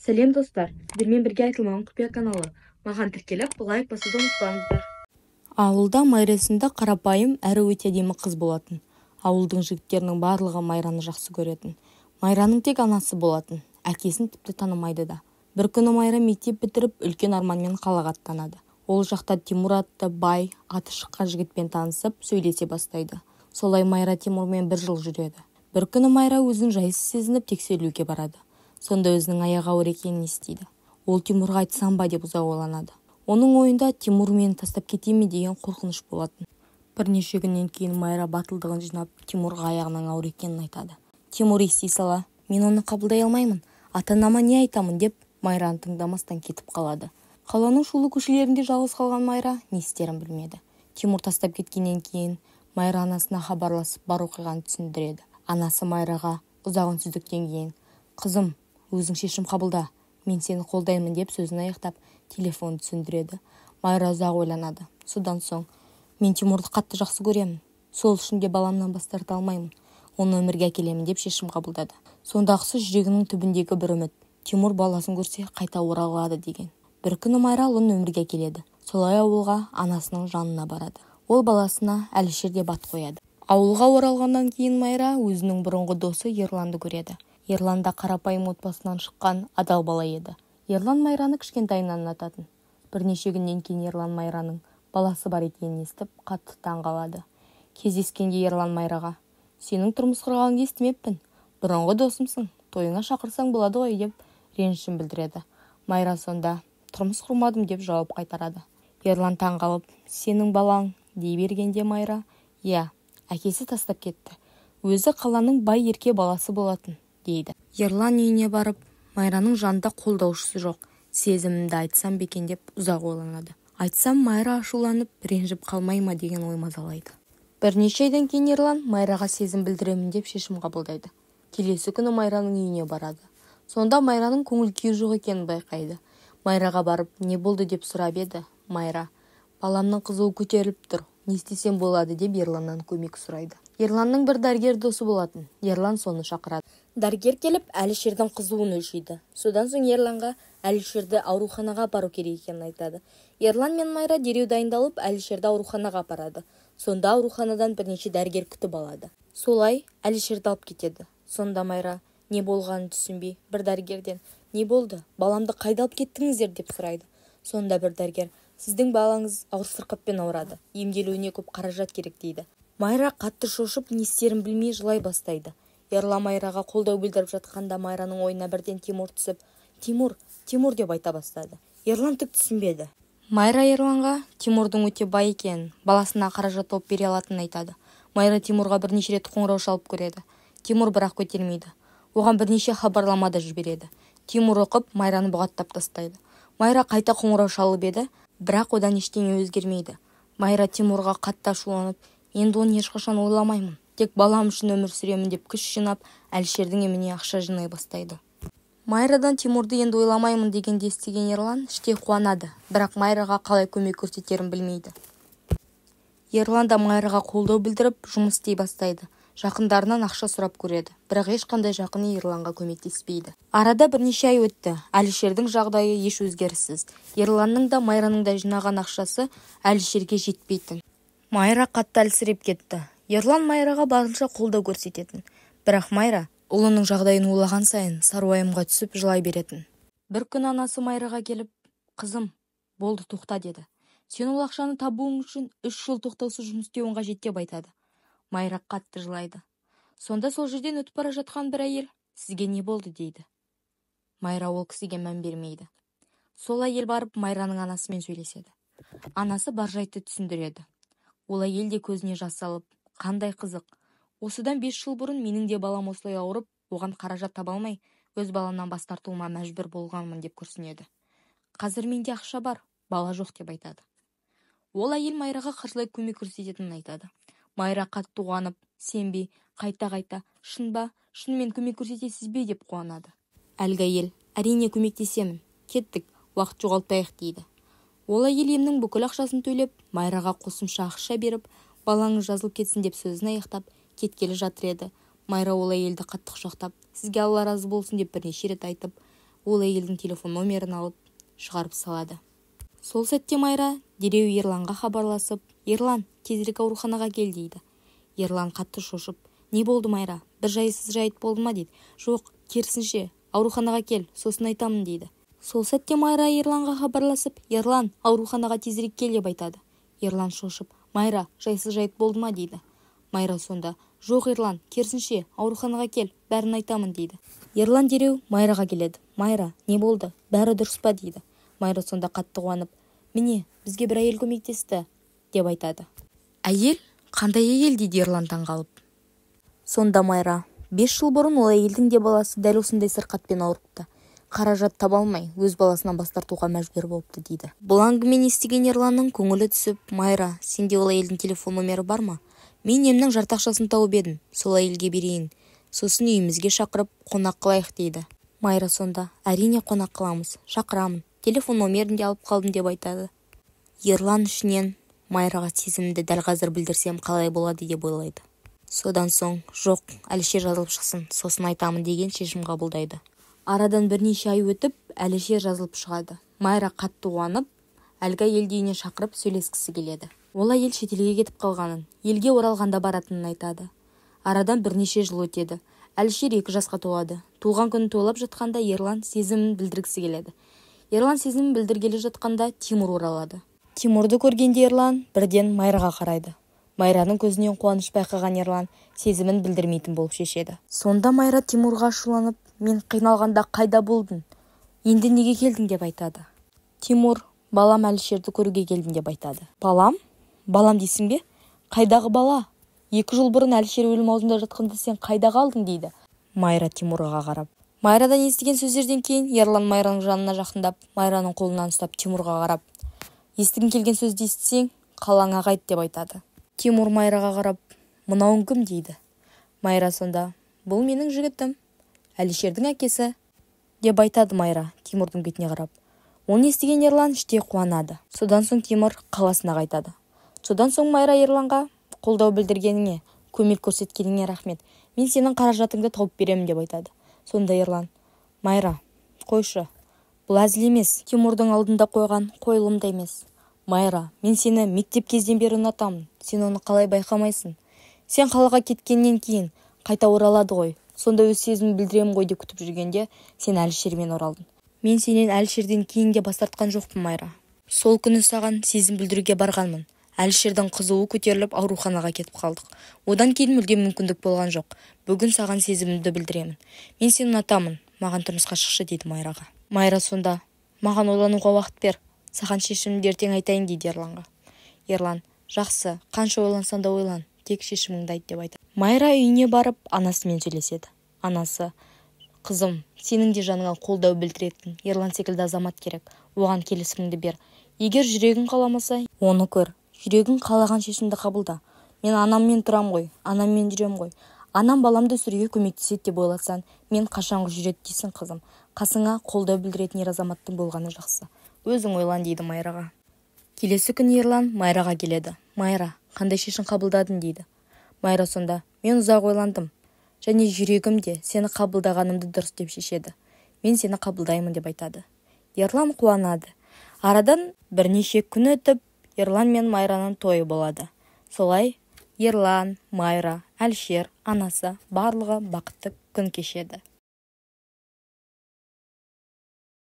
Сәлем, достар! Сіздермен бірге «Айтылмаған құпия» каналы. Маған тіркеліп, лайк басуды ұмытпаңыздар. Ауылда Майра есімді қарапайым әрі өте әдемі қыз болатын. Ауылдың жігіттерінің барлығы Майраны жақсы көретін. Майраның тек анасы болатын, әкесін тіпті танымайды да. Бір күні Майра мектеп бітіріп, үлкен арманмен қалаға аттанады. Ол жақта Тимур атты бай, аты шыққан жігітпен танысып, сөйлесе бастайды. Солай Майра Тимурмен бір жыл жүреді. Бір күні Майра өзін жайсыз сезініп, тексерілуге барады. Сонда өзінің аяғы ауыр екенін естиді. Ол Тимурға айтсам ба деп ұзақ ойланады. Оның ойында «Тимур мені тастап кете ме» деген қорқыныш болатын. Бірнеше күннен кейін Майра батылдығын жинап, Тимурға аяғының ауыр екенін айтады. Тимур ести сала: «Мен оны қабылдай алмаймын, ата-анама не айтамын?» – деп, Майраны тыңдамастан кетіп қалады. Қаланың шулы көшелерінде жалғыз қалған Майра не істерін білмеді. Тимур тастап кеткеннен кейін Майра анасына хабарласып, бар оқиғаны түсіндіреді. Анасы Майраға ұзақ үнсіздіктен кейін: «Қызым, өзің шешім қабылда, мен сені қолдаймын», – деп сөзін аяқтап, телефонды сөндіреді. Майра ұзақ ойланады. Содан соң: «Мен Тимурды қатты жақсы көремін, сол үшін де баламнан бас тарта алмаймын, оны өмірге әкелемін», – деп шешім қабылдады. Сондағысы жүрегінің түбіндегі бір үміт: Тимур баласын көрсе, қайта оралады деген. Бір күні Майра ұлын өмірге әкеледі. Солай ауылға, анасының жанына барады. Ол баласына Әлішер деп ат қояды. Ауылға оралғаннан кейін Майра өзінің бұрынғы досы Ерланды көреді. Ерлан да қарапайым отбасынан шыққан адал бала еді. Ерлан Майраны кішкентайынан ұнататын. Бірнеше күннен кейін Ерлан Майраның баласы бар екенін естіп, қатты таң қалады. Кездескенде Ерлан Майраға: «Сенің тұрмыс құрғаныңды естімеппін, бұрынғы досымсың, тойыңа шақырсаң болады ғой», – деп ренішін білдіреді. Майра сонда: «Тұрмыс құрмадым», – деп жауап қайтарады. Ерлан таң қалып: «Сенің балаң…» – дей бергенде, Майра: «Иә, әкесі тастап кетті, өзі қаланың бай ерке баласы болатын», – дейді. Ерлан үйіне барып, Майраның жанында қолдаушысы жоқ, сезімімді айтсам ба екен деп ұзақ ойланады. Айтсам, Майра ашуланып, ренжіп қалмай ма деген ой мазалайды. Бірнеше айдан кейін Ерлан Майраға сезім білдіремін деп шешім қабылдайды. Келесі күні Майраның үйіне барады. Сонда Майраның көңіл күйі жоқ екенін байқайды. Майраға барып, не болды деп сұрап еді, Майра: «Баламның қызуы көтеріліп тұр, не істесем болады?» – деп Ерланнан көмек сұрайды. Ерланның бір дәрігер досы болатын. Ерлан соны шақырады. Дәрігер келіп, Әлішердің қызуын өлшейді. Содан соң Ерланға Әлішерді ауруханаға апару керек екенін айтады. Ерлан мен Майра дереу дайындалып, Әлішерді ауруханаға апарады. Сонда ауруханадан бірнеше дәрігер күтіп алады. Солай Әлішерді алып кетеді. Сонда Майра не болғанын түсінбей, бір дәрігерден: «Не болды, баламды қайда алып кеттіңіздер?» – деп сұрайды. Сонда бір дәрігер: «Сіздің балаңыз ауыр сырқатпен ауырады, емделуіне көп қаражат керек», – дейді. Майра қатты шошып, не істерін білмей жылай бастайды. Ерлан Майраға қолдау білдіріп жатқанда, Майраның ойына бірден Тимур түсіп, «Тимур, Тимур» деп айта бастады. Ерлан түк түсінбеді. Майра Ерланға Тимурдың өте бай екенін, баласына қаражат тауып бере алатынын айтады. Майра Тимурға бірнеше рет қоңырау шалып көреді. Тимур бірақ көтермейді. Оған бірнеше хабарлама да жібереді. Тимур оқып, Майраны бұғаттап тастайды. Майра қайта қоңырау шалып еді, бірақ одан ештеңе өзгермейді. Майра Тимурға қатты ашуланып, «Енді оны ешқашан ойламаймын, тек балам үшін өмір сүремін» деп күш жинап, Әлішердің еміне ақша жинай бастайды. Майрадан «Тимурды енді ойламаймын» дегенді естіген Ерлан іштей қуанады, бірақ Майраға қалай көмек көрсетерін білмейді. Ерлан да Майраға қолдау білдіріп, жұмыс істей бастайды. Жақындарынан ақша сұрап көреді, бірақ ешқандай жақыны Ерланға көмектеспейді. Арада бірнеше ай өтті. Әлішердің жағдайы еш өзгеріссіз. Ерланның да, Майраның да жинаған ақшасы Әлішерге жетпейтін. Майра қатты әлсіреп кетті. Ерлан Майраға барынша қолдау көрсететін. Бірақ Майра ұлының жағдайын ойлаған сайын сары түсіп, жылай беретін. Бір күні анасы Майраға келіп: «Қызым, болды, тоқта», – деді. «Сен ол ақшаны табуың үшін 3 жыл тоқтаусыз жұмыс істеуің қажет», – деп айтады. Майра қатты жылайды. Сонда сол жерден өтіп бара жатқан бір әйел: «Сізге не болды?» – дейді. Майра ол кісіге мән бермейді. Сол әйел барып, Майраның анасымен сөйлеседі. Анасы бар жайтты түсіндіреді. Ол әйел де көзіне жас алып: «Қандай қызық, осыдан 5 жыл бұрын менің де балам осылай ауырып, оған қаражат таба алмай, өз баламнан бас тартуыма мәжбүр болғанмын», – деп күрсінеді. «Қазір менде ақша бар, бала жоқ», – деп айтады. Ол әйел Майраға қаржылай көмек көрсететінін айтады. Майра қатты қуанып, сенбей, қайта-қайта: «Шын ба? Шынымен көмек көрсетесіз бе?» – деп қуанады. Әлгі әйел: «Әрине, көмектесемін, кеттік, уақыт жоғалтпайық», – дейді. Ол әйел емнің бүкіл ақшасын төлеп, Майраға қосымша ақша беріп, «Балаңыз жазылып кетсін» деп сөзін аяқтап, кеткелі жатыр еді, Майра ол әйелді қатты құшақтап, «Сізге Алла разы болсын» деп бірнеше рет айтып, Ол әйелдің телефон номерін алып, шығарып салады. Сол сәтте Майра дереу Ерланға хабарласып, «Ерлан, тезірек ауруханаға кел» дейді. Ерлан қатты шошып, «Не болды, Майра? Бір жайсыз жайт болды ма?» дейді. «Жоқ, керісінше, ауруханаға кел, сосын айтамын» дейді. Сол сәтте Майра Ерланға хабарласып, «Ерлан, ауруханаға тезірек кел» деп айтады. Ерлан шошып, «Майра, жайсыз жайт болды ма?» дейді. Майра сонда, «Жоқ, Ерлан, керісінше, ауруханаға кел, бәрін айтамын» дейді. Ерлан дереу Майраға келеді. «Майра, не болды? Бәрі дұрыс па?» дейді. Майра сонда қатты қуанып, «Міне, бізге бір әйел көмектесті» деп айтады. «Әйел? Қандай әйел?» дейді Ерлан таңғалып. Сонда Майра, 5 жыл бұрын ол әйелдің де баласы дәл осындай сырқатпен ауырыпты. Қаражат таба алмай, өз баласынан бас тартуға мәжбүр болыпты дейді. Бұл әңгімені естіген Ерланның көңілі түсіп, «Майра, сенде ол әйелдің телефон номері бар ма? Мен емнің жарты ақшасын тауып едім, сол әйелге берейін. Сосын үйімізге шақырып, қонақ қылайық» дейді. Майра сонда, «Әрине қонақ қыламыз, шақырамын, телефон номерін де алып қалдым» деп айтады. Ерлан ішінен Майраға сезімімді дәл қазір білдірсем қалай болады деп ойлайды. Содан соң, жоқ, Әлішер жазылып шықсын, сосын айтамын деген шешім қабылдайды. Арадан бірнеше ай өтіп, Әлішер жазылып шығады. Майра қатты қуанып, әлгі әйелді үйіне шақырып сөйлескісі келеді. Ол әйел шетелге кетіп қалғанын, елге оралғанда баратынын айтады. Арадан бірнеше жыл өтеді. Әлішер 2 жасқа толады. Туған күнін тойлап жатқанда Ерлан сезімін білдіргісі келеді. Ерлан сезімін білдіргелі жатқанда Тимур оралады. Тимурды көргенде Ерлан бірден Майраға қарайды. Майраның көзінен қуаныш байқаған Ерлан сезімін білдірмейтін болып шешеді. Сонда Майра Тимурға ашуланып, «Мен қиналғанда қайда болдың? Енді неге келдің?» деп айтады. Тимур, «Балам Әлішерді көруге келдім» деп айтады. «Балам? Балам дейсің бе? Қайдағы бала? 2 жыл бұрын Әлішер өлім аузында жатқанда сен қайда қалдың?» дейді Майра Тимурға қарап. Майрадан естіген сөздерден кейін Ерлан Майраның жанына жақындап, Майраның қолынан ұстап Тимурға қарап, «Естігің келген сөзді естісең, қалаңа қайт» деп айтады. Тимур Майраға қарап, «Мынауың кім?» дейді. Майра сонда, «Бұл менің жігітім, Әлішердің әкесі» деп айтады Майра Тимурдың бетіне қарап. Оны естіген Ерлан іштей қуанады. Содан соң Тимур қаласына қайтады. Содан соң Майра Ерланға, «Қолдау білдіргеніңе, көмек көрсеткеніңе рахмет. Мен сенің қаражатыңды тауып беремін» деп айтады. Сонда Ерлан, «Майра, қойшы, бұл әзіл емес, Тимурдың алдында қойған қойылым да емес. Майра, мен сені мектеп кезден бері ұнатамын, сен оны қалай байқамайсың? Сен қалаға кеткеннен кейін қайта оралады ғой, сонда өз сезімін білдіремін ғой деп күтіп жүргенде, сен Әлішермен оралдың. Мен сенен Әлішерден кейін де бас тартқан жоқпын, Майра. Сол күні саған сезім білдіруге барғанмын. Әлішердің қызуы көтеріліп ауруханаға кетіп қалдық. Одан кейін мүлдем мүмкіндік болған жоқ. Бүгін саған сезімімді білдіремін. Мен сені ұнатамын, маған тұрмысқа шықшы» дейді Майраға. Майра сонда, «Маған ойлануға уақыт бер, саған шешімімді ертең айтайын» дейді Ерланға. Ерлан, «Жақсы, қанша ойлансаң да ойлан, тек шешіміңді айт» деп айтады. Майра үйіне барып, анасымен сөйлеседі. Анасы, «Қызым, сенің де жаныңа қолдау білдіретін Ерлан секілді азамат керек, оған келісіміңді бер. Егер жүрегің қаламаса, оны көр. Жүрегің қалаған шешімді қабылда. Мен анаммен тұрам ғой, анаммен жүрем ғой. Анам баламды өсіруге көмектеседі деп ойласаң, мен қашанғы жүреді дейсің, қызым. Қасыңа қолдау білдіретін ер азаматтың болғаны жақсы. Өзің ойлан» дейді Майраға. Келесі күні Ерлан Майраға келеді. «Майра, қандай шешім қабылдадың?» дейді. Майра сонда, «Мен ұзақ ойландым. Және жүрегім де сені қабылдағанымды дұрыс деп шешеді. Мен сені қабылдаймын» деп айтады. Ерлан қуанады. Арадан бірнеше күн өтіп, Ерлан мен Майраның тойы болады. Солай Ерлан, Майра, Әлішер, анасы барлығы бақытты күн кешеді.